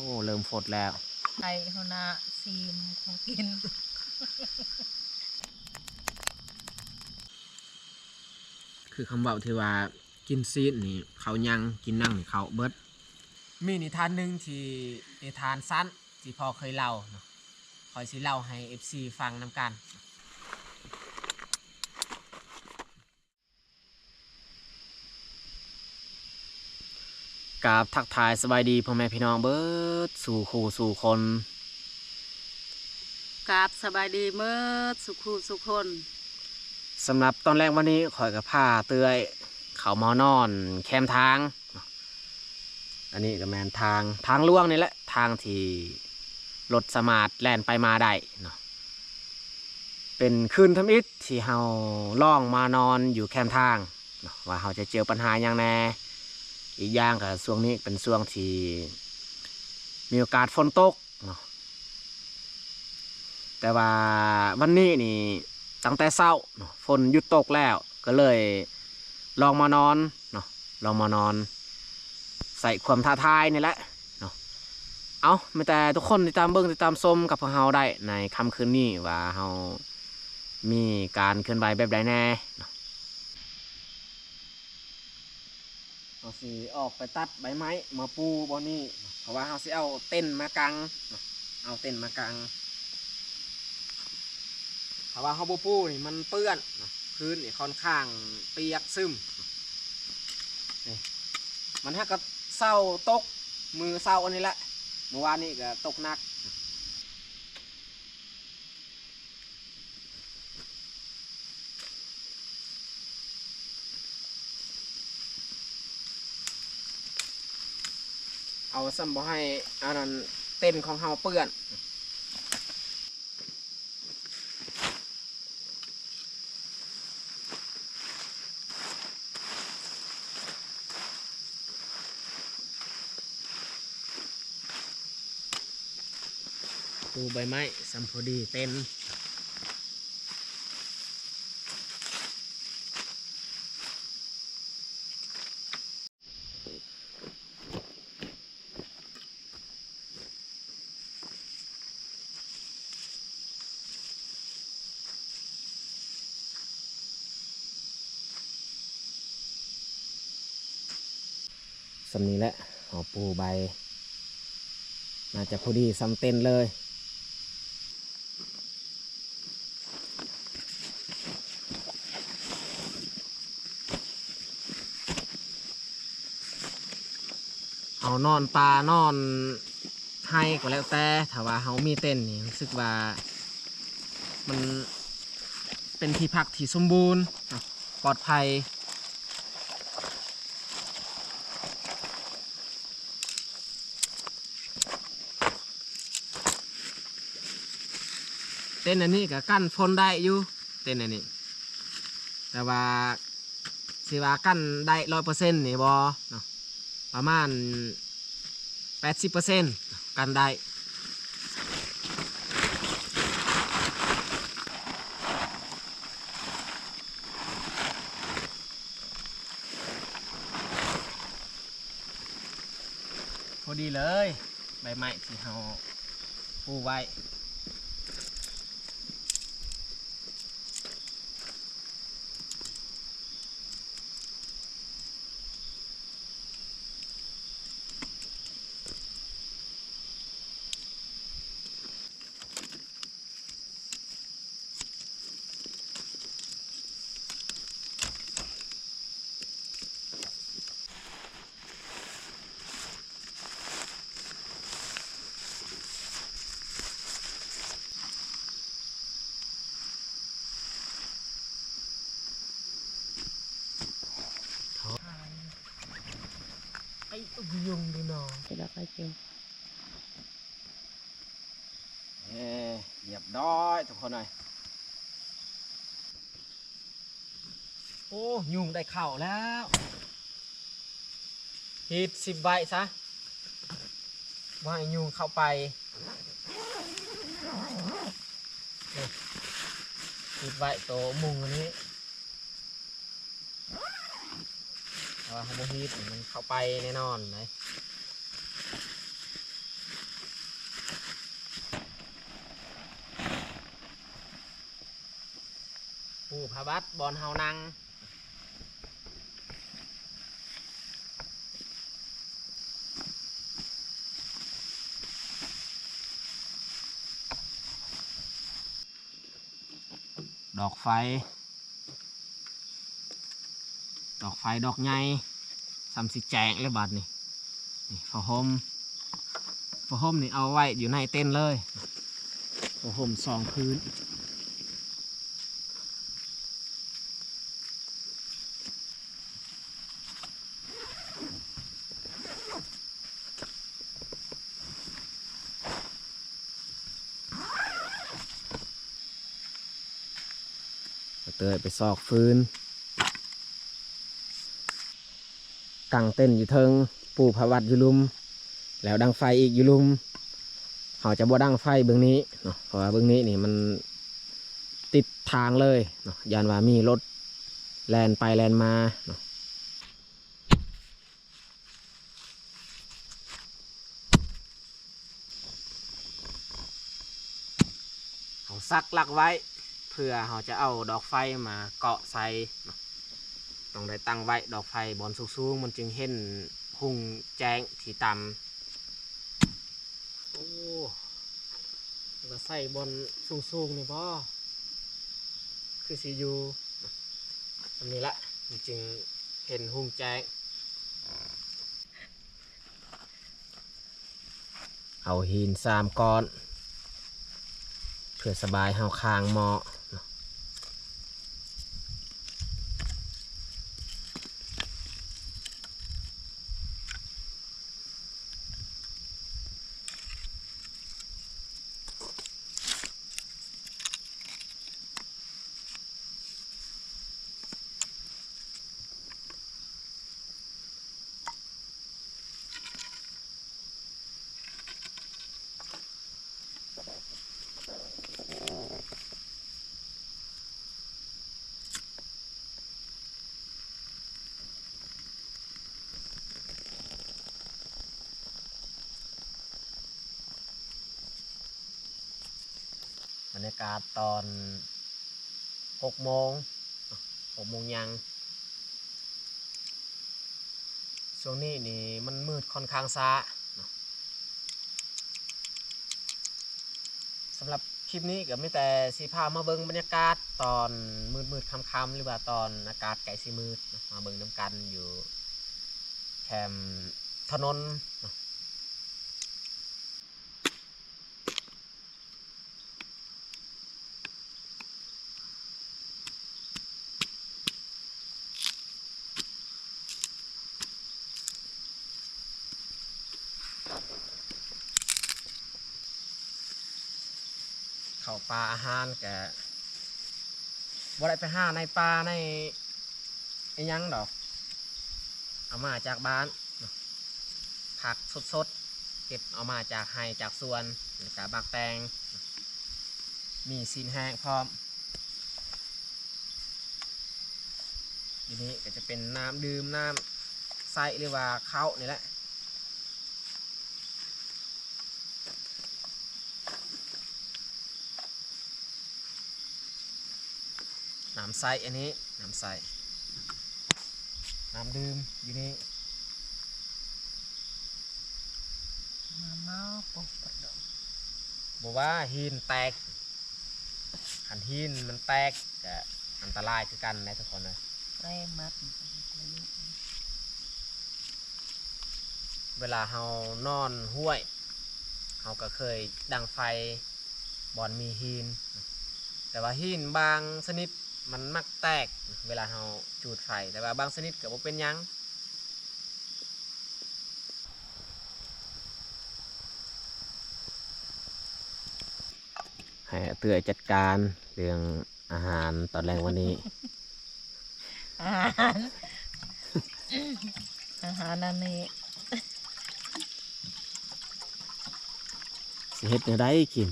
ໂອ້ ເລີ່ມຟົດແລ້ວ. ໃຫ້ຫົວໜ້າຊີມຂອງກິນ. ຄືຄຳເວົ້າທີ່ວ່າ ກິນຊີ້ນນີ້ເຂົ້າຍັງ, ກິນໜັງນີ້ເຂົ້າເບິດ. ມີນິທານໜຶ່ງທີ່ ນິທານສັ້ນທີ່ພໍ່ເຄີຍເລົ່າເນາະ, ຂ້ອຍຊິເລົ່າໃຫ້ເອັຟຊີຟັງນຳກັນ. ກາບທັກທາຍສະບາຍດີພໍ່ແມ່ພີ່ນ້ອງເບິດສູ່ຄູ່ສູ່ຄົນ. ກາບສະບາຍດີເໝິດສູ່ຄູ່ສູ່ຄົນ. ສຳລັບຕອນແລງວັນນີ້ ຂ້ອຍກໍພາເອື້ອຍເຂົ້າມານອນແຄມທາງ. ອັນນີ້ກໍແມ່ນທາງ, ທາງຫຼວງນີ້ແຫຼະ, ທາງທີ່ລົດສາມາດແລ່ນໄປມາໄດ້ເນາະ. ເປັນຄືນທຳອິດທີ່ເຮົາລອງມານອນຢູ່ແຄມທາງເນາະ ວ່າເຮົາຈະເຈີບັນຫາຫຍັງແດ່. ອີກຢ່າງກໍຊ່ວງນີ້ເປັນຊ່ວງທີ່ມີໂອກາດຝົນຕົກເນາະ. ແຕ່ວ່າວັນນີ້ນີ້ຕັ້ງແຕ່ເຊົ້າເນາະ ຝົນຢຸດຕົກແລ້ວ ກໍເລີຍລອງມານອນເນາະ, ລອງມານອນໃສ່ຄວາມທ້າທາຍນີ້ແຫຼະເນາະ. ເອົາ ມີແຕ່ທຸກຄົນຕິດຕາມເບິ່ງ ຕິດຕາມຊົມກັບພວກເຮົາໄດ້ໃນຄ່ຳຄືນນີ້ ວ່າເຮົາມີການເຄື່ອນໄຫວແບບໃດແດ່ເນາະ. ເຮົາຊິອອກໄປຕັດໃບໄມ້ມາປູບ່ອນນີ້ ເພາະວ່າເຮົາຊິເອົາເຕັນມາກາງເນາະ, ເອົາເຕັນມາກາງ. ຖ້າວ່າເຮົາບໍ່ປູນີ້ມັນເປື້ອນເນາະ, ພື້ນນີ້ຄ່ອນຂ້າງປຽກຊຶມ. ນີ້ ມັນຫາກະເຊົາຕົກມື້ເຊົ້າອັນນີ້ແຫຼະ, ມື້ວານນີ້ກະຕົກໜັກ. ເອົາຊ້ຳບໍ່ໃຫ້ອັນນັ້ນ ເຕັນຂອງເຮົາເປື້ອນ. ປູໃບໄມ້ຊ້ຳພໍດີເຕັນ. ສ່ຳນີ້ແຫຼະ ເຮົາປູໃບ ໜ້າຈະພໍດີສ່ຳເຕັນເລີຍ. ເຮົານອນປ່ານອນໄຮ່ກໍແລ້ວແຕ່ ຖ້າວ່າເຮົາມີເຕັນນີ້ ຮູ້ສຶກວ່າມັນເປັນທີ່ພັກທີ່ສົມບູນ ປອດໄພ. ເຕັນອັນນີ້ກໍກັນຝົນໄດ້ຢູ່ ເຕັນອັນນີ້ ແຕ່ວ່າຊິວ່າກັນໄດ້ຮ້ອຍເປີເຊັນນີ້ບໍ່ເນາະ ປະມານແປດສິບເປີເຊັນກັນໄດ້. ພໍດີເລີຍ ໃບໄມ້ທີ່ເຮົາປູໄວ້. ໄອ້ຍຸງດີເນາະ ເອີ ຮຽບຮ້ອຍທຸກຄົນເອີຍ. ໂອ້ ຍຸງໄດ້ເຂົ້າແລ້ວ. ຮີດຊິບໄວ້ຊະ ບໍ່ໃຫ້ຍຸງເຂົ້າໄປ. ຮີດໄວ້ໂຕມຸງອັນນີ້ ຖ້າວ່າເຮົາບໍ່ຮີດນີ້ມັນເຂົ້າໄປແນ່ນອນເດ້. ພູຜາວັດ ບ່ອນເຮົານັ່ງ. ດອກໄຟ ດອກໄຟດອກໃຫຍ່ ສ່ຳຊິແຈ້ງແລ້ວບາດນີ້. ນີ້ຜ້າຫົ່ມ ຜ້າຫົ່ມນີ້ເອົາໄວ້ຢູ່ໃນເຕັນເລີຍ ຜ້າຫົ່ມສອງຜືນ. ເຕີຍໄປຊອກຟືນ ກາງເຕັນຢູ່ເທິງ ປູຜ້າວັດຢູ່ລຸ່ມ ແລ້ວດັງໄຟອີກຢູ່ລຸ່ມ. ເຮົາຈະບໍ່ດັງໄຟເບື້ອງນີ້ເນາະ ເພາະວ່າເບື້ອງນີ້ນີ້ມັນຕິດທາງເລີຍເນາະ ຢ້ານວ່າມີລົດແລ່ນໄປແລ່ນມາເນາະ. ເຮົາສັກຫຼັກໄວ້ ເພື່ອເຮົາຈະເອົາດອກໄຟມາເກາະໃສ່ເນາະ. ຕ້ອງໄດ້ຕັ້ງໄວ້ດອກໄຟບ່ອນສູງໆ ມັນຈຶ່ງເຫັນຮຸ່ງແຈ້ງທີ່ຕ່ຳ. ໂອ້ ລະໃສ່ບ່ອນສູງໆນີ້ບໍ? ຄືຊິຢູ່ ອັນນີ້ລະ ມັນຈຶ່ງເຫັນຮຸ່ງແຈ້ງ. ເອົາຫີນສາມກ້ອນ ເພື່ອສະບາຍເຮົາຄາງໝໍ້. ບັນຍາກາດຕອນຫົກໂມງ ຫົກໂມງຍ່າງ. ຊ່ວງນີ້ນີ້ມັນມືດຄ່ອນຂ້າງຊ້າເນາະ. ສຳລັບຄລິບນີ້ກໍມີແຕ່ຊິພາມາເບິ່ງບັນຍາກາດຕອນມືດໆຄ່ຳໆ ຫຼືວ່າຕອນອາກາດໃກ້ຊິມືດເນາະ ມາເບິ່ງນຳກັນຢູ່ແຄມຖະໜົນເນາະ. ເຂົ້າປ່າອາຫານກະບໍ່ໄດ້ໄປຫາໃນປ່າໃນ ອີ່ຫຍັງດອກ ເອົາມາຈາກບ້ານເນາະ ຜັກສົດໆ ເກັບເອົາມາຈາກໄຮ່ຈາກສວນ ແລ້ວກະໝາກແຕງ ມີຊີ້ນແຫ້ງພ້ອມ. ຢູ່ນີ້ກໍຈະເປັນນ້ຳດື່ມ ນ້ຳໃຊ້ ຫຼືວ່າເຂົ້ານີ້ແຫຼະ. ນ້ຳໃຊ້ ອັນນີ້ນ້ຳໃຊ້ ນ້ຳດື່ມຢູ່ນີ້ ມາເມົາປົກປະດົງ ບໍ່ວ່າຫີນແຕກ ຄັນຫີນມັນແຕກກະອັນຕະລາຍຄືກັນເດ້ທຸກຄົນເອີຍ. ແປມັດ ເວລາເຮົານອນຫ້ວຍ ເຮົາກໍເຄີຍດັງໄຟບ່ອນມີຫີນ ແຕ່ວ່າຫີນບາງຊະນິດມັນມັກແຕກເວລາເຮົາຈູດໄຟ ແຕ່ວ່າບາງຊະນິດກໍບໍ່ເປັນຫຍັງ. ໃຫ້ອາເອື້ອຍຈັດການເລື່ອງອາຫານຕອນແລງວັນນີ້. ອາຫານ ອາຫານອັນນີ້ ຊິເຮັດແນວໃດກິນ?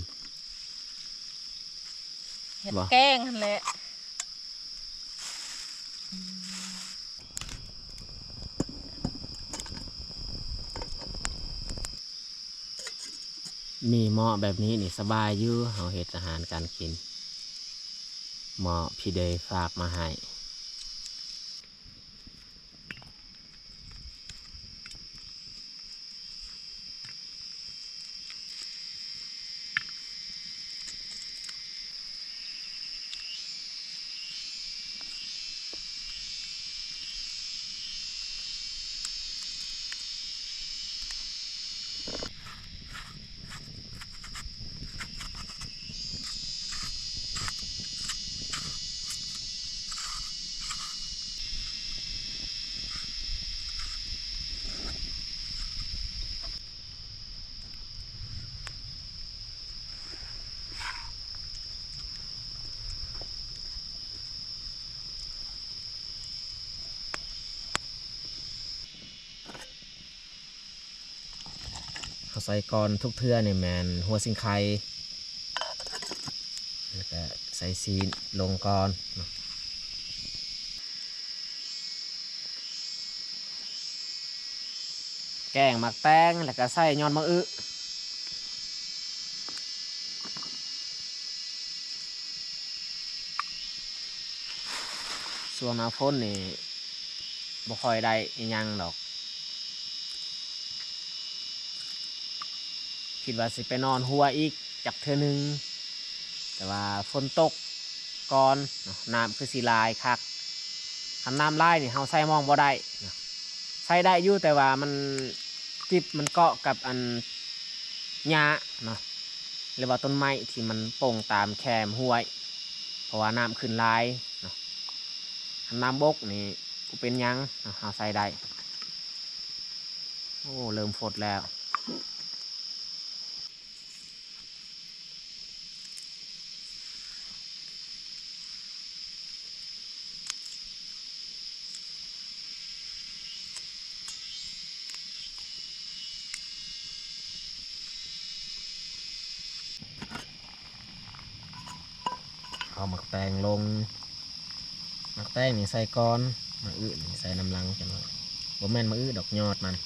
ເຮັດ ບໍ່ ແກງຫັ້ນແຫຼະ. ມີໝໍ້ແບບນີ້ນີ້ສະບາຍຢູ່ ເຮົາເຮັດອາຫານການກິນ. ໝໍ້ພີ່ເດຝາກມາໃຫ້. ເຮົາໃສ່ກ່ອນທຸກເທື່ອນີ້ແມ່ນຫົວສີໄຄ ແລ້ວກະໃສ່ຊີ້ນລົງກ່ອນເນາະ. ແກງໝາກແຕງ ແລ້ວກະໃສ່ຍອດໝາກອຶ. ຊ່ວງໜ້າຝົນນີ້ບໍ່ຄ່ອຍໄດ້ອີ່ຫຍັງດອກ. ຄິດວ່າຊິໄປນອນຮົວອີກຈັກເທື່ອໜຶ່ງ ແຕ່ວ່າຝົນຕົກກ່ອນເນາະ ນ້ຳຄືຊິຫຼາຍຄັກ. ຄັນນ້ຳຫຼາຍນີ້ເຮົາໃສ່ມອງບໍ່ໄດ້ເນາະ ໃສ່ໄດ້ຢູ່ ແຕ່ວ່າມັນ ຈິບມັນເກາະກັບອັນຫຍ້າເນາະ ຫຼືວ່າຕົ້ນໄມ້ທີ່ມັນປົ່ງຕາມແຄມຫ້ວຍ ເພາະວ່ານ້ຳຂຶ້ນຫຼາຍເນາະ. ຄັນນ້ຳບົກນີ້ບໍ່ເປັນຫຍັງເນາະ ເຮົາໃສ່ໄດ້. ໂອ້ ເລີ່ມຟົດແລ້ວ. ເອົາໝາກແຕງລົງ. ໝາກແຕງນີ້ໃສ່ກ່ອນ ໝາກອຶນີ້ໃສ່ນຳຫຼັງຈັກໜ້ອຍ. ບໍ່ແມ່ນໝາກອຶດອກ ຍອດມັນ.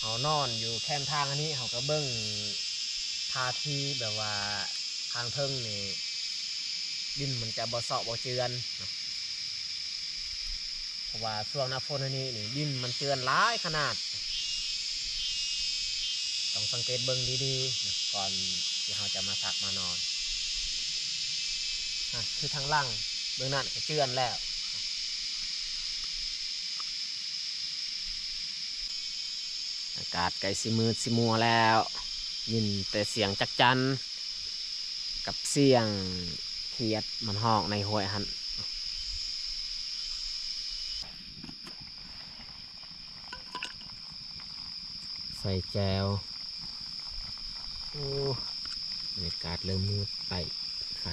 ເຮົານອນຢູ່ແຄມທາງອັນນີ້ ເຮົາກໍເບິ່ງທ່າທີແບບວ່າທາງເທິງນີ້ ດິນມັນຈະບໍ່ເຊາະບໍ່ເຈື່ອນເນາະ. ເພາະວ່າຊ່ວງໜ້າຝົນອັນນີ້ນີ້ ດິນມັນເຈື່ອນຫຼາຍຂະໜາດ. ຕ້ອງສັງເກດເບິ່ງດີໆນະ ກ່ອນທີ່ເຮົາຈະມາພັກມານອນ. ນະ ຄືທາງຫຼັງເບື້ອງນັ້ນກໍເຈື່ອນແລ້ວ. ອາກາດໃກ້ຊິມືດຊິມົວແລ້ວ ຍິນແຕ່ສຽງຈັກຈັ່ນກັບສຽງຂຽດມັນຮ້ອງໃນຫ້ວຍຫັ້ນ. ໃສ່ແຈ່ວ. ໂອ້ ບັນຍາກາດເລີ່ມມືດ ໃຕ້ໄຟ.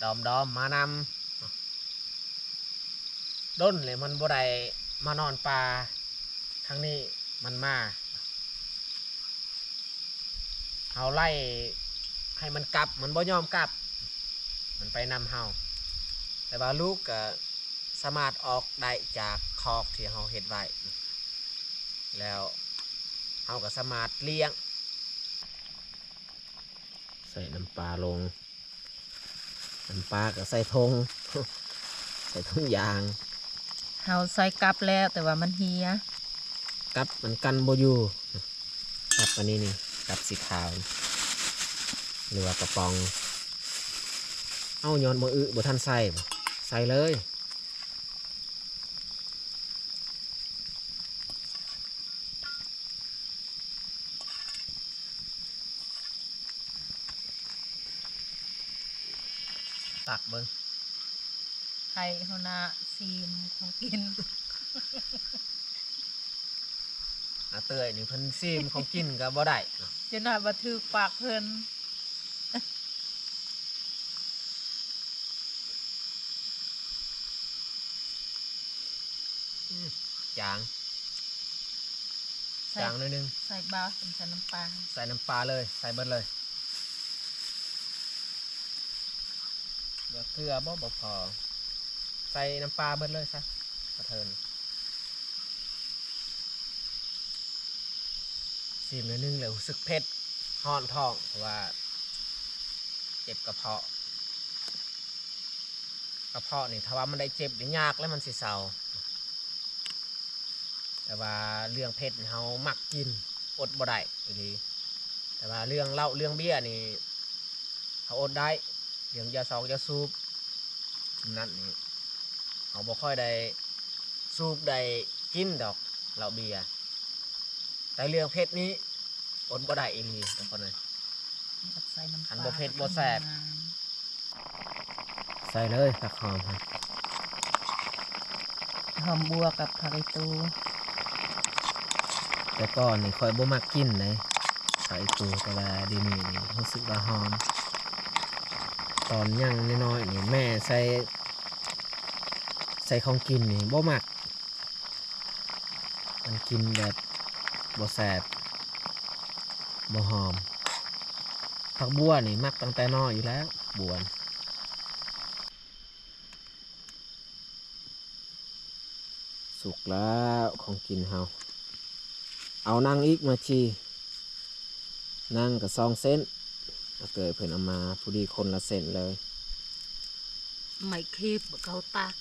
ດອມໆມານຳ. ດົນແລ້ວມັນບໍ່ໄດ້ມານອນປ່າ ຄັ້ງນີ້ມັນມາ. ເຮົາໄລ່ໃຫ້ມັນກັບ ມັນບໍ່ຍອມກັບ ມັນໄປນຳເຮົາ. ແຕ່ວ່າລູກກໍສາມາດອອກໄດ້ຈາກຄອກທີ່ເຮົາເຮັດໄວ້ ແລ້ວເຮົາກໍສາມາດລ້ຽງ. ໃສ່ນ້ຳປາລົງ. ນ້ຳປາກໍໃສ່ຖົງ ໃສ່ຖົງຢາງ. ເຮົາໃສ່ກັບແລ້ວ ແຕ່ວ່າມັນເຮຍ. ກັບມັນກັນບໍ່ຢູ່. ກັບອັນນີ້ນີ້ ກັບສີຂາວ ຫຼືວ່າກະປ໋ອງ. ເອົ້າ ຍອດໝາກອຶບໍ່ທັນໃສ່ບໍ? ໃສ່ເລີຍ. ຕັກເບິ່ງ. ໄຂ່ຫົວໜ້າ ຊີມຂອງກິນ. ອາເຕີຍນີ້ເພິ່ນຊີມຂອງກິນກໍບໍ່ໄດ້ເນາະ ຈະໜ້ອຍບໍ່ຖືກປາກເພິ່ນ. ອືມ ຈາງ ໃສ່ ຈາງໜ້ອຍໜຶ່ງ. ໃສ່ບໍ່ ໃສ່ນ້ຳປາ ໃສ່ນ້ຳປາເລີຍ ໃສ່ເບິດເລີຍ. ເກືອບໍ່? ບໍ່ພໍ ໃສ່ນ້ຳປາເບິດເລີຍຊະ ປາເທີນ. ຊີມໜ້ອຍໜຶ່ງແລ້ວຮູ້ສຶກເຜັດ ຮ້ອນທ້ອງ ເພາະວ່າເຈັບກະເພາະ. ກະເພາະນີ້ ຖ້າວ່າມັນໄດ້ເຈັບນີ້ ຍາກແລ້ວມັນຊິເຊົາ. ແຕ່ວ່າເລື່ອງເຜັດນີ້ ເຮົາມັກກິນ ອົດບໍ່ໄດ້ອີ່ຫຼີ. ແຕ່ວ່າເລື່ອງເຫຼົ້າເລື່ອງເບຍນີ້ ເຮົາອົດໄດ້. ເລື່ອງຢາຊອກຢາສູບນັ້ນນີ້ ເຮົາບໍ່ຄ່ອຍໄດ້ສູບໄດ້ກິນດອກເຫຼົ້າເບຍ. ແຕ່ເລື່ອງເຜັດນີ້ ອົດບໍ່ໄດ້ອີ່ຫຼີທຸກຄົນເອີຍ. ໃສ່ນ້ຳປາ ຄັນບໍ່ເຜັດບໍ່ແຊບ. ໃສ່ເລີຍຜັກຫອມ ຫອມບົວກັບຜັກອີ່ຕູ. ແຕ່ກ່ອນນີ້ຂ້ອຍບໍ່ມັກກິນເດ້ຜັກອີ່ຕູ ແຕ່ວ່າດຽວນີ້ນີ້ຮູ້ສຶກວ່າຫອມ. ຕອນຍັງນ້ອຍໆນີ້ ແມ່ໃສ່ ໃສ່ຂອງກິນນີ້ບໍ່ມັກ. ມັນກິນແບບບໍ່ແຊບ ບໍ່ຫອມ. ຜັກບົວນີ້ມັກຕັ້ງແຕ່ນ້ອຍຢູ່ແລ້ວ ບົວ. ສຸກແລ້ວຂອງກິນເຮົາ. ເອົາໜັງອີກມາຈີ່. ໜັງກໍສອງເສັ້ນ ອາເຕີຍເພິ່ນເອົາມາພໍດີຄົນລະເສັ້ນເລີຍ. ໄມ້ຄີບເຂົາຕັກ.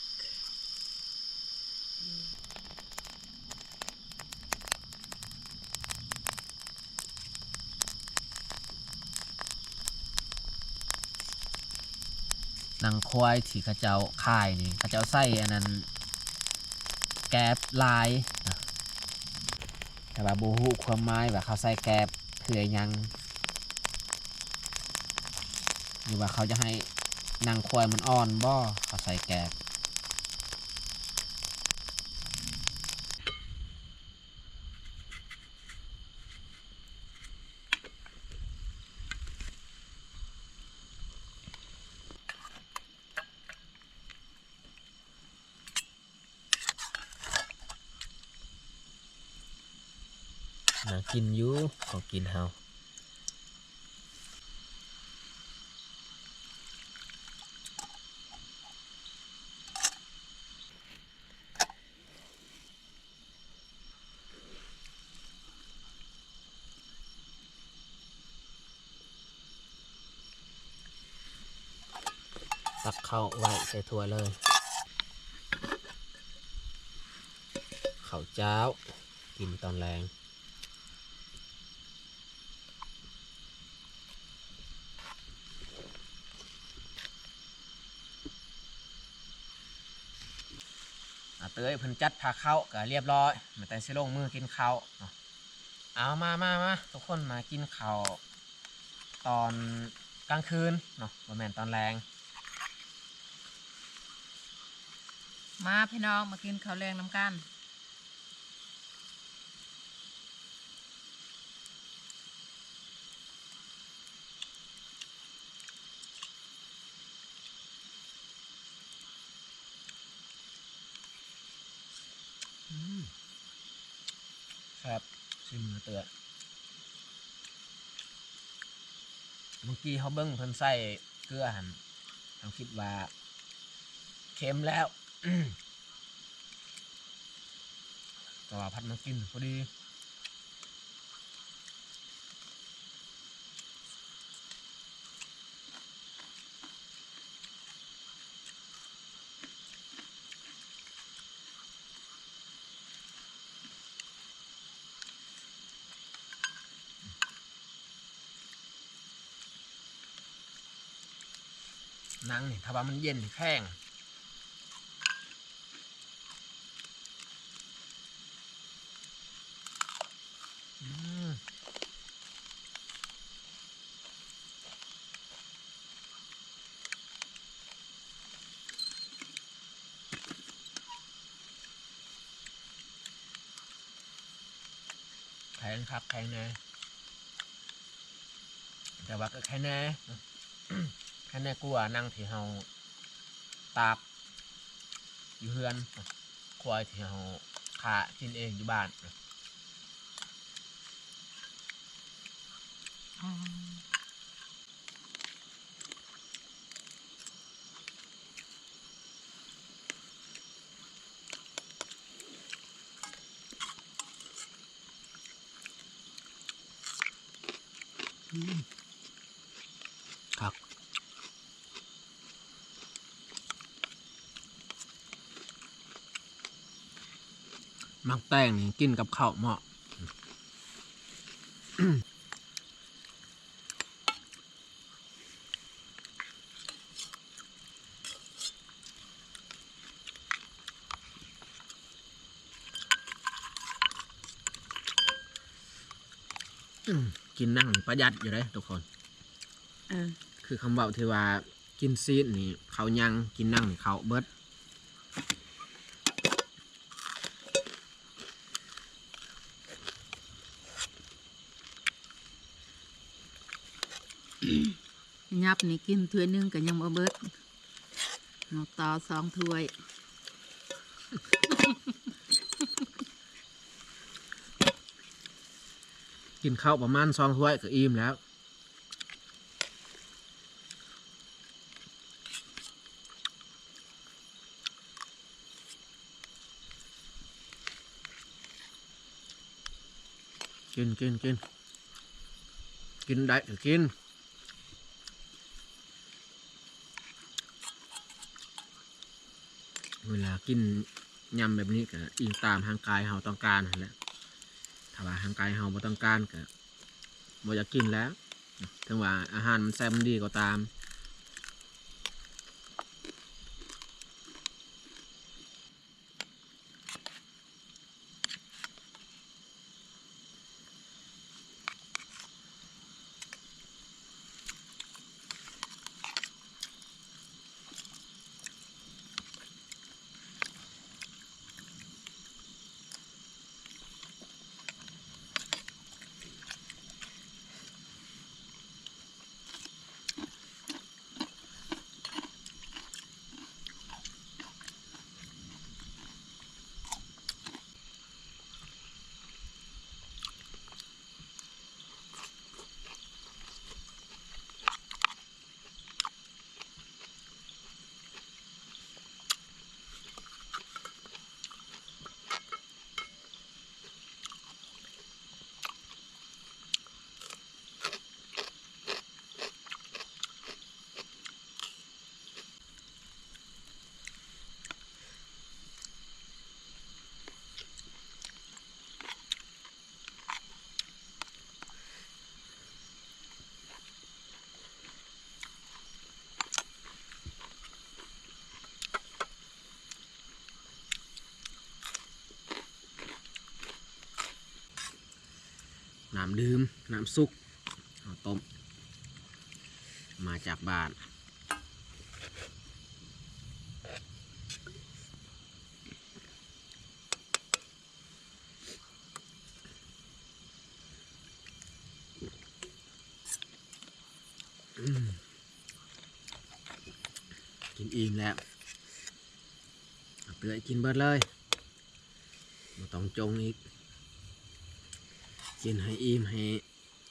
ໜັງຄວາຍທີ່ເຂົາເຈົ້າຂາຍນີ້ ເຂົາເຈົ້າໃສ່ອັນນັ້ນ ແກບຫຼາຍນະ ແຕ່ວ່າບໍ່ຮູ້ຄວາມໝາຍວ່າເຂົາໃສ່ແກບເພື່ອຫຍັງ ຫຼືວ່າເຂົາຈະໃຫ້ໜັງຄວາຍມັນອ່ອນບໍ່ ເຂົາໃສ່ແກບ. ໜ້າກິນຢູ່ ຂອງກິນເຮົາ. ຕັກເຂົ້າໄວ້ໃສ່ຖ້ວຍເລີຍ. ເຂົ້າເຈົ້າ ກິນຕອນແລງ. ອາເຕີຍເພິ່ນຈັດພາເຂົ້າກໍລຽບຮ້ອຍ ແມ່ນແຕ່ຊິລົງມືກິນເຂົ້າເນາະ. ເອົາ ມາ ມາ ມາ ທຸກຄົນມາກິນເຂົ້າຕອນກາງຄືນເນາະ ບໍ່ແມ່ນຕອນແລງ. ມາພີ່ນ້ອງ ມາກິນເຂົ້າແລງນຳກັນ. ອືມ ແຊບ ຊີມເທື່ອ. ເມື່ອກີ້ເຮົາເບິ່ງເພິ່ນໃສ່ເກືອຫັ້ນ ເຮົາຄິດວ່າເຄັມແລ້ວ. ແຕ່ວ່າພັດມາກິນພໍດີ. ໜັງນີ້ ຖ້າວ່າມັນເຢັນແຂງ. ອືມ. ງຄັກແຂງແນ່ ແຕ່ວ່າກໍແຂງແນ່ ແຂງແນ່ກວ່າໜັງທີ່ເຮົາຕາກຢູ່ເຮືອນ ຄວາຍທີ່ເຮົາຂ້າກິນເອງຢູ່ບ້ານ. ອືມ ຄັກ. ໝາກແຕງນີ້ກິນກັບເຂົ້າເໝາະ. ອືມ ກິນໜັງປະຢັດຢູ່ເດ້ທຸກຄົນ. ເອີ ຄືຄຳເວົ້າທີ່ວ່າ ກິນຊີ້ນນີ້ເຂົ້າຍັງ ກິນໜັງນີ້ເຂົ້າເບິດ. ຫຍັບນີ້ກິນຖ້ວຍໜຶ່ງກໍຍັງບໍ່ເບິດ ເອົາຕໍ່ສອງຖ້ວຍ. ກິນເຂົ້າປະມານສອງຖ້ວຍກໍອີ່ມແລ້ວ. ກິນ ກິນ ກິນ ກິນໄດ້ກໍກິນ. ເວລາກິນຍຳແບບນີ້ກໍອີງຕາມຮ່າງກາຍເຮົາຕ້ອງການຫັ້ນແຫຼະ. ຖ້າວ່າຮ່າງກາຍເຮົາບໍ່ຕ້ອງການກໍບໍ່ຢາກກິນແຫຼະ ເຖິງວ່າອາຫານມັນແຊບມັນດີກໍຕາມ. ນ້ຳດື່ມ ນ້ຳຊຸບ ເຮົາຕົ້ມ ມາຈາກບ້ານ. ກິນອີ່ມແລ້ວ ເອື້ອຍກິນເບິດເລີຍ ບໍ່ຕ້ອງຈົ່ງອີກ ກິນໃຫ້ອີ່ມໃຫ້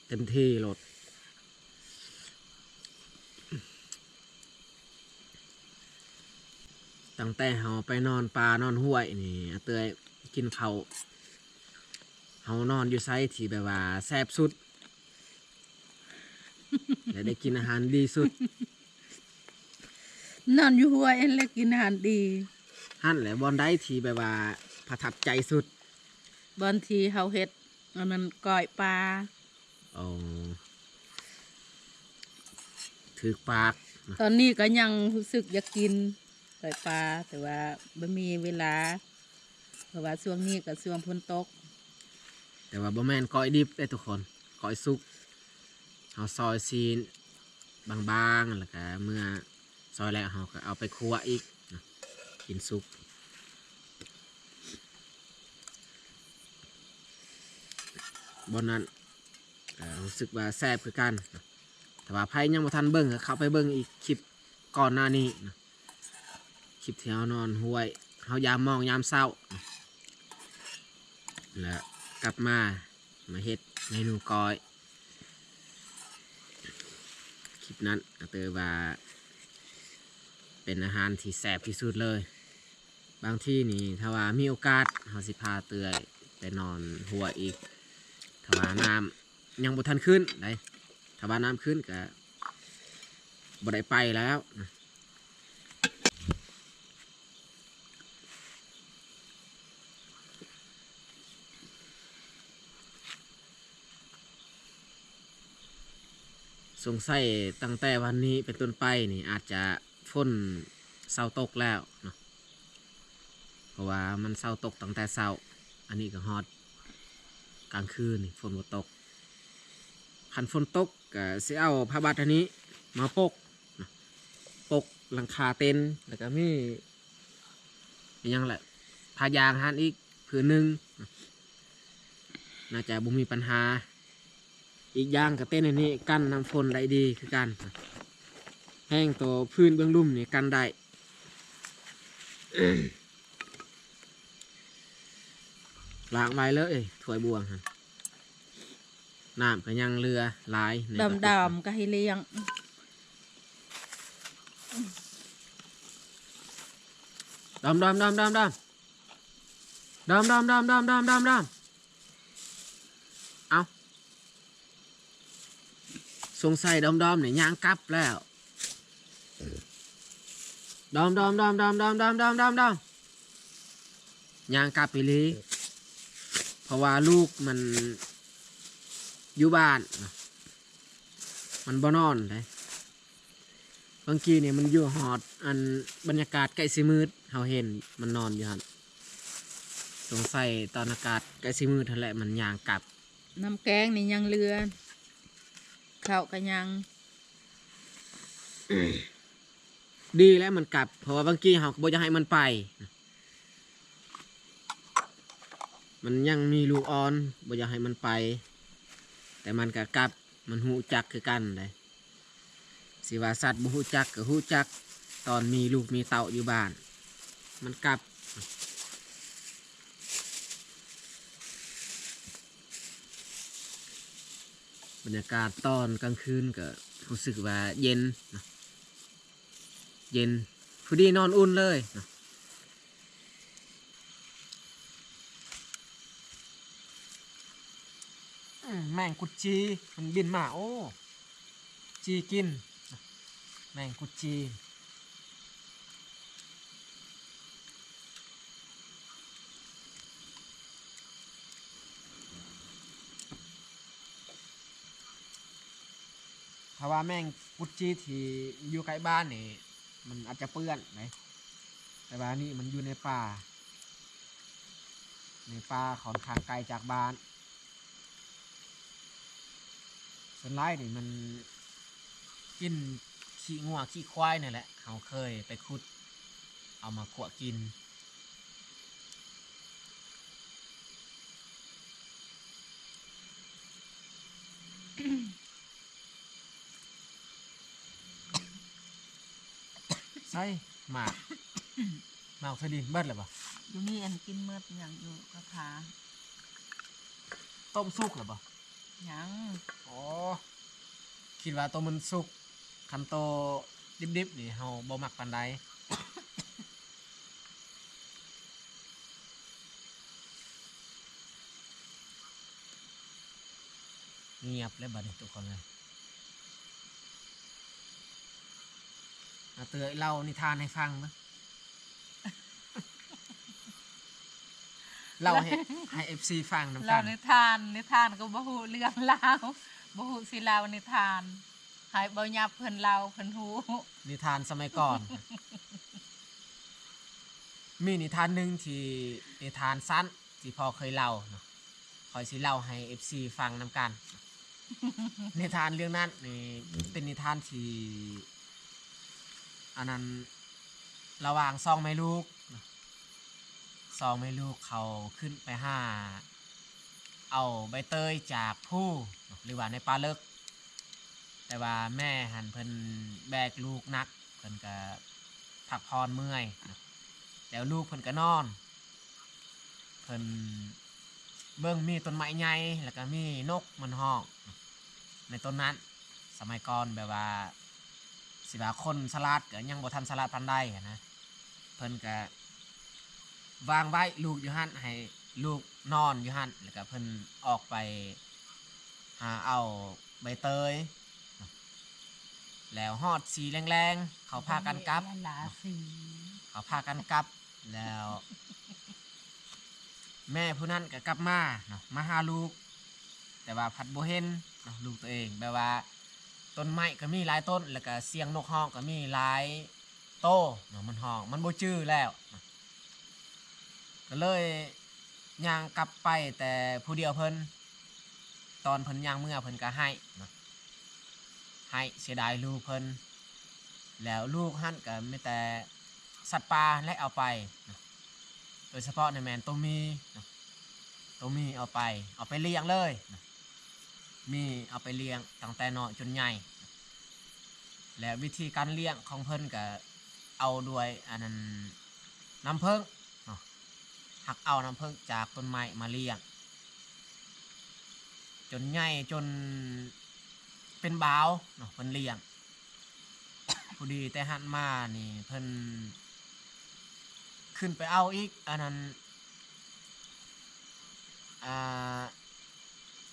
ເຕັມທີ່ໂລດ. ຕັ້ງແຕ່ເຮົາໄປນອນປ່ານອນຫ້ວຍນີ້ ອາເຕີຍກິນເຂົ້າ ເຮົານອນຢູ່ໃສທີ່ແບບວ່າແຊບສຸດ ແລະ ໄດ້ກິນອາຫານດີສຸດ? ນອນຢູ່ຫ້ວຍຫັ້ນແຫຼະກິນອາຫານດີ. ຫັ້ນແຫຼະ ບ່ອນໃດທີ່ແບບວ່າປະທັບໃຈສຸດ? ບ່ອນທີ່ເຮົາເຮັດ ອັນນັ້ນກ້ອຍປາ. ອໍ ຖືກປາກ. ຕອນນີ້ກໍຍັງຮູ້ສຶກຢາກກິນກ້ອຍປາ ແຕ່ວ່າບໍ່ມີເວລາ ເພາະວ່າຊ່ວງນີ້ກໍຊ່ວງຝົນຕົກ. ແຕ່ວ່າບໍ່ແມ່ນກ້ອຍດິບເດ້ທຸກຄົນ ກ້ອຍສຸກ ເຮົາຊອຍຊີ້ນບາງໆ ແລ້ວກໍເມື່ອ ຊອຍແລ້ວເຮົາກໍເອົາໄປຂົ້ວອີກນະ ກິນສຸກ. ບ່ອນນັ້ນ ກໍຮູ້ສຶກວ່າແຊບຄືກັນ. ຖ້າວ່າໃຜຍັງບໍ່ທັນເບິ່ງ ກໍເຂົ້າໄປເບິ່ງອີກຄລິບກ່ອນໜ້ານີ້ນະ ຄລິບທີ່ເຮົານອນຫ້ວຍ ເຮົາຢາມມອງຍາມເຊົ້າ ແລ້ວກັບມາ ມາເຮັດເມນູກ້ອຍ. ຄລິບນັ້ນກໍຖືວ່າເປັນອາຫານທີ່ແຊບທີ່ສຸດເລີຍ. ບາງທີນີ້ ຖ້າວ່າມີໂອກາດ ເຮົາຊິພາເອື້ອຍໄປນອນຫ້ວຍອີກ. ຖ້າວ່ານ້ຳຍັງບໍ່ທັນຂຶ້ນໃດ໋ ຖ້າວ່ານ້ຳຂຶ້ນກໍບໍ່ໄດ້ໄປແລ້ວ. ສົງໄສຕັ້ງແຕ່ວັນນີ້ເປັນຕົ້ນໄປນີ້ ອາດຈະຝົນເຊົາຕົກແລ້ວເນາະ ເພາະວ່າມັນເຊົາຕົກຕັ້ງແຕ່ເຊົ້າ ອັນນີ້ກໍຮອດກາງຄືນນີ້ຝົນບໍ່ຕົກ. ຄັນຝົນຕົກກໍຊິເອົາຜ້າບັດອັນນີ້ມາປົກເນາະ ປົກຫຼັງຄາເຕັນ ແລ້ວກໍມີ ອີຫຍັງລະ ຜ້າຢາງຫັ້ນອີກຜືນໜຶ່ງ ໜ້າຈະບໍ່ມີບັນຫາ. ອີກຢ່າງກໍເຕັນອັນນີ້ກັນນ້ຳຝົນໄດ້ດີຄືກັນ ແຮງໂຕພື້ນເບື້ອງລຸ່ມນີ້ກັນໄດ້. ລ້າງໄວ້ເລີຍຖ້ວຍບ່ວງຫັ້ນ ນ້ຳກໍຍັງເຫຼືອຫຼາຍໃນກະຕິກ. ດຳໆກໍໃຫ້ລ້ຽງ ດຳໆໆໆໆ ດຳໆໆໆໆໆ ເອົ້າ ສົງໄສດຳໆນີ້ຍ່າງກັບແລ້ວ ດຳໆໆໆໆໆ ຍ່າງກັບອີ່ຫຼີ ເພາະວ່າລູກມັນຢູ່ບ້ານ ມັນບໍ່ນອນເດ້. ບາງກີນີ້ມັນຢູ່ຮອດອັນບັນຍາກາດໃກ້ຊິມືດ ເຮົາເຫັນມັນນອນຢູ່ຫັ້ນ ສົງໄສຕອນອາກາດໃກ້ຊິມືດຫັ້ນແຫຼະ ມັນຍ່າງກັບ. ນ້ຳແກງນີ້ຍັງເຫຼືອ ເຂົ້າກໍຍັງ. ດີແລ້ວມັນກັບ ເພາະວ່າບາງກີເຮົາກໍບໍ່ຢາກໃຫ້ມັນໄປ ມັນຍັງມີລູກອ່ອນ ບໍ່ຢາກໃຫ້ມັນໄປ ແຕ່ມັນກໍກັບ ມັນຮູ້ຈັກຄືກັນເດ້. ຊິວ່າສັດບໍ່ຮູ້ຈັກກໍຮູ້ຈັກ ຕອນມີລູກມີເຕົ້າຢູ່ບ້ານ ມັນກັບ. ບັນຍາກາດຕອນກາງຄືນກໍຮູ້ສຶກວ່າເຢັນເນາະ ເຢັນ ພໍດີນອນອຸ່ນເລີຍເນາະ. ອືມ ແມງກຸດຈີມັນບິນມາ ໂອ້ ຈີກິນ ແມງກຸດຈີ. ຖ້າວ່າແມງກຸດຈີທີ່ຢູ່ໃກ້ບ້ານນີ້ ມັນອາດຈະເປື້ອນເດ້ ແຕ່ວ່ານີ້ມັນຢູ່ໃນປ່າ ໃນປ່າຂ້ອນຂ້າງໄກຈາກບ້ານ. ສ່ວນຫຼາຍນີ້ມັນກິນຂີ້ງົວຂີ້ຄວາຍນີ້ແຫຼະ ເຮົາເຄີຍໄປຂຸດເອົາມາຂົ້ວກິນ. ໃສ່ໝາກ ໝາກສະລິນເບິດແລ້ວບໍ່? ຢູ່ນີ້ອັນກິນໝົດ ຍັງຢູ່ກະພາ. ຕົ້ມສຸກແລ້ວບໍ່? ຍັງ. ອໍ ຄິດວ່າໂຕມັນສຸກ ຄັນໂຕດິບໆນີ້ເຮົາບໍ່ມັກປານໃດ. ງຽບແລ້ວບັດນີ້ທຸກຄົນເອີຍ. ອາເຕີຍເລົ່ານິທານໃຫ້ຟັງເບິ່ງ ເລົ່າໃຫ້ ໃຫ້ເອັຟຊີຟັງນຳກັນ. ເລົ່ານິທານ ນິທານກໍບໍ່ຮູ້ເລື່ອງລາວ ບໍ່ຮູ້ຊິເລົ່ານິທານ ໃຫ້ເບົາຫຍັບເພິ່ນເລົ່າ ເພິ່ນຮູ້. ນິທານສະໄໝກ່ອນ ມີນິທານໜຶ່ງທີ່ ນິທານສັ້ນທີ່ພໍ່ເຄີຍເລົ່າເນາະ ຂ້ອຍຊິເລົ່າໃຫ້ເອັຟຊີຟັງນຳກັນ. ນິທານເລື່ອງນັ້ນນີ້ເປັນນິທານທີ່ ອັນນັ້ນ ລະຫວ່າງສອງແມ່ລູກ ສອງແມ່ລູກເຂົາຂຶ້ນໄປຫາ ເອົາໃບເຕີຍຈາກພູ ຫຼືວ່າໃນປ່າເລິກ, ແຕ່ວ່າແມ່ຫັ້ນເພິ່ນແບກລູກໜັກ ເພິ່ນກະພັກຜ່ອນເມື່ອຍ ແລ້ວລູກເພິ່ນກະນອນ ເພິ່ນເບິ່ງມີຕົ້ນໄມ້ໃຫຍ່ ແລ້ວກະມີນົກມັນຮ້ອງໃນຕົ້ນນັ້ນ. ສະໄໝກ່ອນແບບວ່າ ຊິວ່າຄົນສະຫຼາດກະຍັງບໍ່ທັນສະຫຼາດປານໃດຫັ້ນນະ, ເພິ່ນກະວາງໄວ້ລູກຢູ່ຫັ້ນ ໃຫ້ລູກນອນຢູ່ຫັ້ນ ແລ້ວກະເພິ່ນອອກໄປຫາເອົາໃບເຕີຍ. ແລ້ວຮອດສີ່ແລງໆ ເຂົາພາກັນກັບ ເຂົາພາກັນກັບ ແລ້ວແມ່ຜູ້ນັ້ນກໍກັບມາເນາະ ມາຫາລູກ ແຕ່ວ່າພັດບໍ່ເຫັນເນາະ ລູກຕົວເອງ. ແບບວ່າຕົ້ນໄມ້ກໍມີຫຼາຍຕົ້ນ ແລ້ວກໍສຽງນົກຮ້ອງກໍມີຫຼາຍໂຕເນາະ ມັນຮ້ອງ ມັນບໍ່ຈື່ແລ້ວເນາະ ກໍເລີຍຍ່າງກັບໄປແຕ່ຜູ້ດຽວເພິ່ນ. ຕອນເພິ່ນຍ່າງເມືອ ເພິ່ນກໍໄຫ້ເນາະ ໄຫ້ເສຍດາຍລູກເພິ່ນ. ແລ້ວລູກຫັ້ນກໍມີແຕ່ສັດປ່າແຫຼະເອົາໄປເນາະ ໂດຍສະເພາະນີ້ແມ່ນໂຕໝີເນາະ ໂຕໝີເອົາໄປ ເອົາໄປລ້ຽງເລີຍເນາະ ໝີເອົາໄປລ້ຽງຕັ້ງແຕ່ນ້ອຍຈົນໃຫຍ່. ແລະ ວິທີການລ້ຽງຂອງເພິ່ນກະເອົາດ້ວຍອັນນັ້ນ ນ້ຳເຜິ້ງເນາະ ຮັກເອົານ້ຳເຜິ້ງຈາກຕົ້ນໄມ້ມາລ້ຽງ ຈົນໃຫຍ່ຈົນເປັນບ່າວເນາະ ເພິ່ນລ້ຽງ. ພໍດີແຕ່ຫັ້ນມານີ້ເພິ່ນຂຶ້ນໄປເອົາອີກອັນນັ້ນ ອ່າ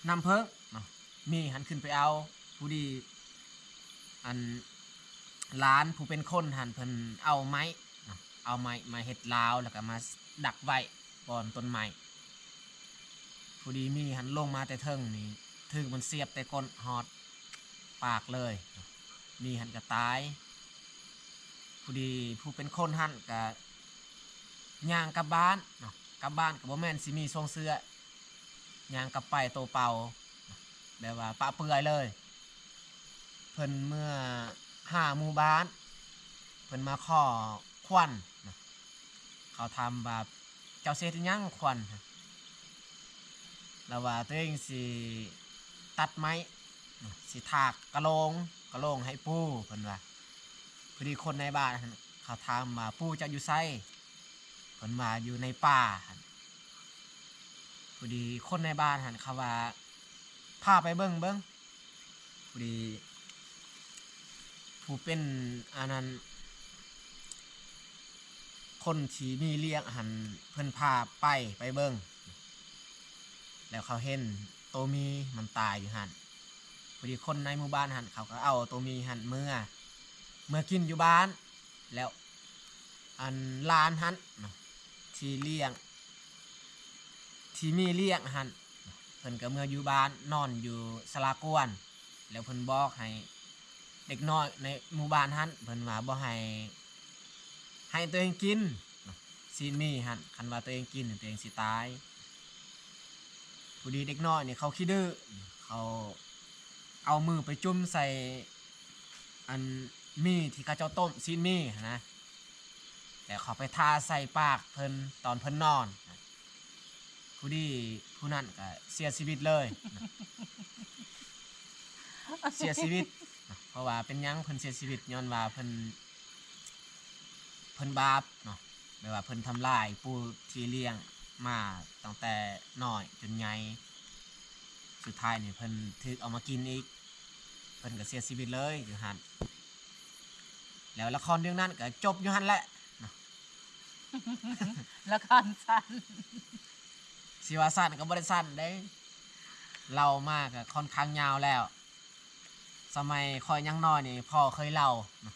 ນ້ຳເຜິ້ງເນາະ ໝີຫັ້ນຂຶ້ນໄປເອົາ. ພໍດີອັນຫຼານຜູ້ເປັນຄົນຫັ້ນເພິ່ນເອົາໄມ້ເນາະ ເອົາໄມ້ມາເຮັດລາວ ແລ້ວກໍມາດັກໄວ້ບ່ອນຕົ້ນໄມ້. ພໍດີໝີຫັ້ນລົງມາແຕ່ເທິງນີ້ ຖືກມັນສຽບແຕ່ກົ້ນຮອດປາກເລີຍ ໝີຫັ້ນກໍຕາຍ. ພໍດີຜູ້ເປັນຄົນຫັ້ນກໍຍ່າງກັບບ້ານເນາະ ກັບບ້ານກໍບໍ່ແມ່ນຊິມີຊ່ວງເສື້ອ ຍ່າງກັບໄປໂຕເປົ່າ ແບບວ່າປະເປື່ອຍເລີຍ. ເພິ່ນເມືອຫາໝູ່ບ້ານ ເພິ່ນມາຂໍຂວັນນະ ເຂົາຖາມວ່າ ເຈົ້າຊິເຮັດຫຍັງຂວັນ? ລາວວ່າຕົວເອງຊິຕັດໄມ້ນະ ຊິຖາກກະໂຫຼງ ກະໂຫຼງໃຫ້ປູ່ ເພິ່ນວ່າ. ພໍດີຄົນໃນບ້ານຫັ້ນເຂົາຖາມວ່າ ປູ່ເຈົ້າຢູ່ໃສ? ເພິ່ນວ່າຢູ່ໃນປ່າຫັ້ນ. ພໍດີຄົນໃນບ້ານຫັ້ນເຂົາວ່າ ພາໄປເບິ່ງເບິ່ງ. ພໍດີຜູ້ເປັນອັນນັ້ນ ຄົນທີ່ມີລ້ຽງຫັ້ນ ເພິ່ນພາໄປ ໄປເບິ່ງ ແລ້ວເຂົາເຫັນໂຕໝີມັນຕາຍຢູ່ຫັ້ນ. ພໍດີຄົນໃນໝູ່ບ້ານຫັ້ນ ເຂົາກໍເອົາໂຕໝີຫັ້ນເມືອ ເມືອກິນຢູ່ບ້ານ. ແລ້ວອັນຫຼານຫັ້ນເນາະ ທີ່ລ້ຽງ ທີ່ມີລ້ຽງຫັ້ນ ເພິ່ນກໍເມືອຢູ່ບ້ານ ນອນຢູ່ສາລາກວນ. ແລ້ວເພິ່ນບອກໃຫ້ເດັກນ້ອຍໃນໝູ່ບ້ານຫັ້ນ ເພິ່ນວ່າບໍ່ໃຫ້ ໃຫ້ຕົວເອງກິນຊີ້ນໝີຫັ້ນ ຄັນວ່າຕົວເອງກິນ ຕົວເອງຊິຕາຍ. ພໍດີເດັກນ້ອຍນີ້ເຂົາຂີ້ດື້ ເຂົາເອົາມືໄປຈຸ່ມໃສ່ອັນໝີທີ່ເຂົາເຈົ້າຕົ້ມຊີ້ນໝີຫັ້ນນະ ແລ້ວເຂົາໄປທາໃສ່ປາກເພິ່ນຕອນເພິ່ນນອນ. ຜູ້ດີຜູ້ນັ້ນກໍເສຍຊີວິດເລີຍ ເສຍຊີວິດ. ເພາະວ່າເປັນຫຍັງເພິ່ນເສຍຊີວິດ? ຍ້ອນວ່າເພິ່ນ ເພິ່ນບາບເນາະ ແບບວ່າເພິ່ນທຳລາຍປູ່ທີ່ລ້ຽງມາຕັ້ງແຕ່ນ້ອຍຈົນໃຫຍ່ ສຸດທ້າຍນີ້ເພິ່ນຖືກເອົາມາກິນອີກ ເພິ່ນກໍເສຍຊີວິດເລີຍຢູ່ຫັ້ນ. ແລ້ວລະຄອນເລື່ອງນັ້ນກໍຈົບຢູ່ຫັ້ນແຫຼະເນາະ. ລະຄອນສັ້ນ ຊິວ່າສັ້ນກໍບໍ່ໄດ້ສັ້ນເດ້ ເລົ່າມາກໍຄ່ອນຂ້າງຍາວແລ້ວ. ສະໄໝຂ້ອຍຍັງນ້ອຍນີ້ ພໍ່ເຄີຍເລົ່າເນາະ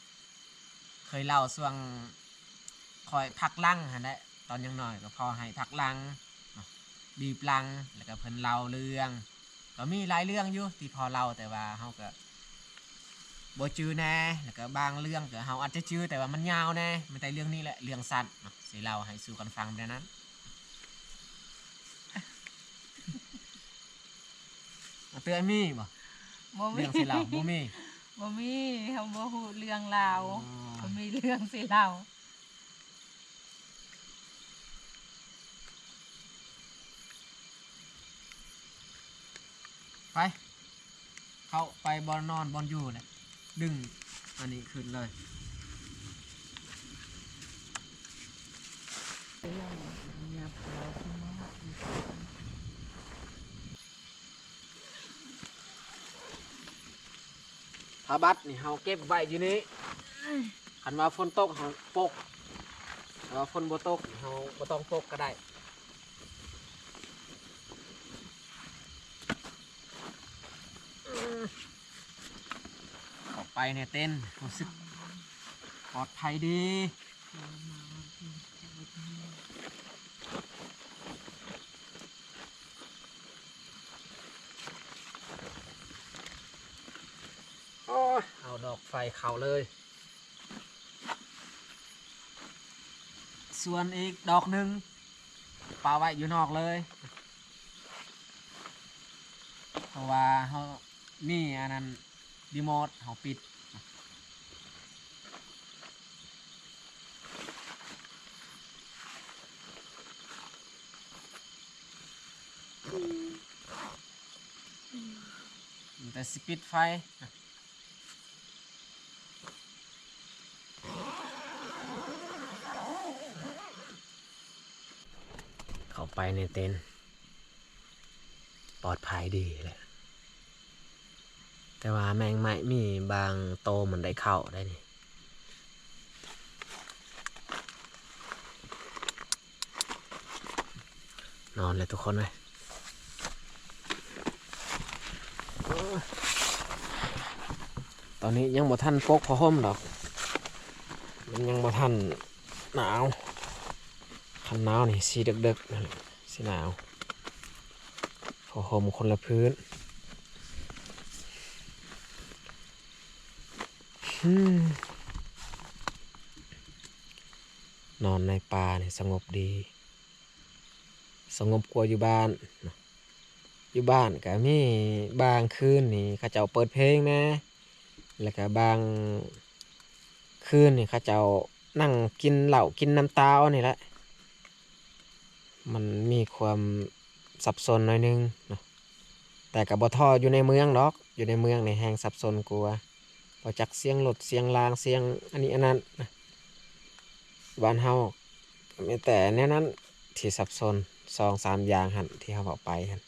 ເຄີຍເລົ່າຊ່ວງຂ້ອຍພັກຫຼັງຫັ້ນແຫຼະ. ຕອນຍັງນ້ອຍກໍພໍ່ໃຫ້ພັກຫຼັງເນາະ ບີບຫຼັງ ແລ້ວກໍເພິ່ນເລົ່າເລື່ອງ ກໍມີຫຼາຍເລື່ອງຢູ່ທີ່ພໍ່ເລົ່າ ແຕ່ວ່າເຮົາກໍບໍ່ຈື່ແດ່ ແລ້ວກໍບາງເລື່ອງກໍເຮົາອາດຈະຈື່ ແຕ່ວ່າມັນຍາວແດ່. ມີແຕ່ເລື່ອງນີ້ແຫຼະ ເລື່ອງສັ້ນເນາະ ຊິເລົ່າໃຫ້ສູ່ກັນຟັງແນວນັ້ນ. ອາເຕືອຍມີບໍ່? ບໍ່ມີ. ເລື່ອງຊິເລົ່າ ບໍ່ມີ. ບໍ່ມີ ເຮົາບໍ່ຮູ້ເລື່ອງລາວ. ອໍ ບໍ່ມີເລື່ອງຊິເລົ່າ. ໄປ ເຂົ້າໄປບ່ອນນອນບ່ອນຢູ່ແຫຼະ ດຶງອັນນີ້ຂຶ້ນເລີຍ. ຜ້າບັດນີ້ເຮົາເກັບໄວ້ຢູ່ນີ້ ຄັນວ່າຝົນຕົກເຮົາປົກ ຖ້າວ່າຝົນບໍ່ຕົກເຮົາບໍ່ຕ້ອງປົກກໍໄດ້. ເຂົ້າໄປໃນເຕັນ ຮູ້ສຶກປອດໄພດີ. ໂອ້ຍ ເອົາດອກໄຟເຂົ້າເລີຍ. ສ່ວນອີກດອກໜຶ່ງປະໄວ້ຢູ່ນອກເລີຍ ເພາະວ່າເຮົາມີອັນນັ້ນ ຣີໂມດ ເຮົາປິດ. ແຕ່ຊິປິດໄຟ ເຂົ້າໄປໃນເຕັນ ປອດໄພດີແຫຼະ ແຕ່ວ່າແມງໄມ້ມີບາງໂຕມັນໄດ້ເຂົ້າໄດ້ນີ້. ນອນແລ້ວທຸກຄົນເອີຍ. ຕອນນີ້ຍັງບໍ່ທັນປົກຜ້າຫົ່ມດອກ ມັນຍັງບໍ່ທັນໜາວ. ຄັນໜາວນີ້ຊິເດິກໆ ຊິໜາວ. ຜ້າຫົ່ມຄົນລະພື້ນ. ນອນໃນປ່ານີ້ສະຫງົບດີ. ສະຫງົບກວ່າຢູ່ບ້ານ. ຢູ່ບ້ານກະມີບາງຄືນນີ້ເຂົາເຈົ້າເປີດເພງແດ່ ແລ້ວກະບາງຄືນນີ້ເຂົາເຈົ້ານັ່ງກິນເຫຼົ້າກິນນ້ຳຕາວນີ້ແຫຼະ. ມັນມີຄວາມສັບສົນໜ້ອຍໜຶ່ງເນາະ ແຕ່ກະບໍ່ທໍ່ຢູ່ໃນເມືອງດອກ. ຢູ່ໃນເມືອງນີ້ແຮງສັບສົນກວ່າ ບໍ່ຈັກສຽງລົດສຽງລາງ ສຽງອັນນີ້ອັນນັ້ນນະ. ບ້ານເຮົາກະມີແຕ່ແນວນັ້ນທີ່ສັບສົນ ສອງສາມຢ່າງຫັ້ນທີ່ເຮົາເວົ້າໄປຫັ້ນ.